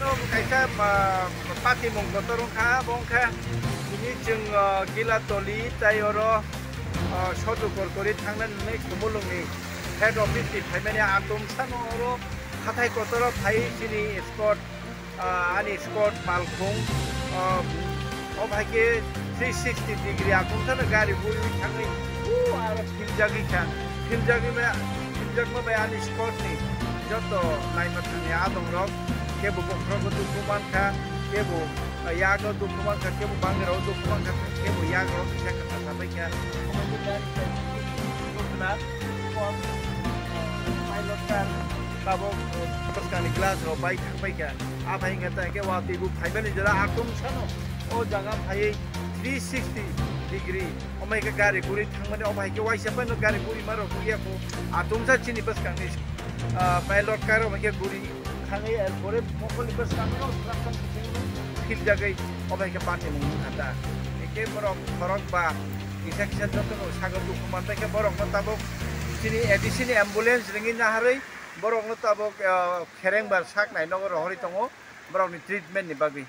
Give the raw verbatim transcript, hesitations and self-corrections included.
Kaisa, ah, patimung kotor wngkha, abo wngkha tini chwng, ah, Gilatoli tei oro, ah, Sotu Korkori thangnani hwnwi Khumulwngni head office ni phaimani atomsano oro hathai kotoro phaiwi chini escort, ah, ani escort malkhung, ah, o bai khe three sixty degree atomsano gari bui thangwi, o aro Philjagwi kha, philjagwi bai, philjagma bai ani sports ni joto naima thangni adongrok, kebo bokhorogo dukhu mankha, kebo yago dukhu mankha, kebo bangirao dukhu mankha, kebo yago kisa kasa sabaikha. Omo khe gari bai dukhu na, pilot car, tabok bwskangni glass rok bai thangbaikha. Aphai hwnkhe ta khe watwi bo phaimani jora atomsano o jaga phaiwi three sixty degree. Omo hai khe gari guri thangmani, omo hai khe waisa phano gari guri ma rok ya kho. Atomsa chini bwskangni, ah, pilot car omo hai khe guri thangwi, er pore mokolni bwskango obstruction sitting philjagwi omo hai khe patimung wngkha ta. Hwnkhe borok khorok ba kisa kisa jotono sagor dukhu manbai khe borokno tabuk chini A D C ni ambulance ringwi naharwi borokno tabuk, ah, khereng ba sak nai nogo rohorwi tongo borokni treatment ni bagwi.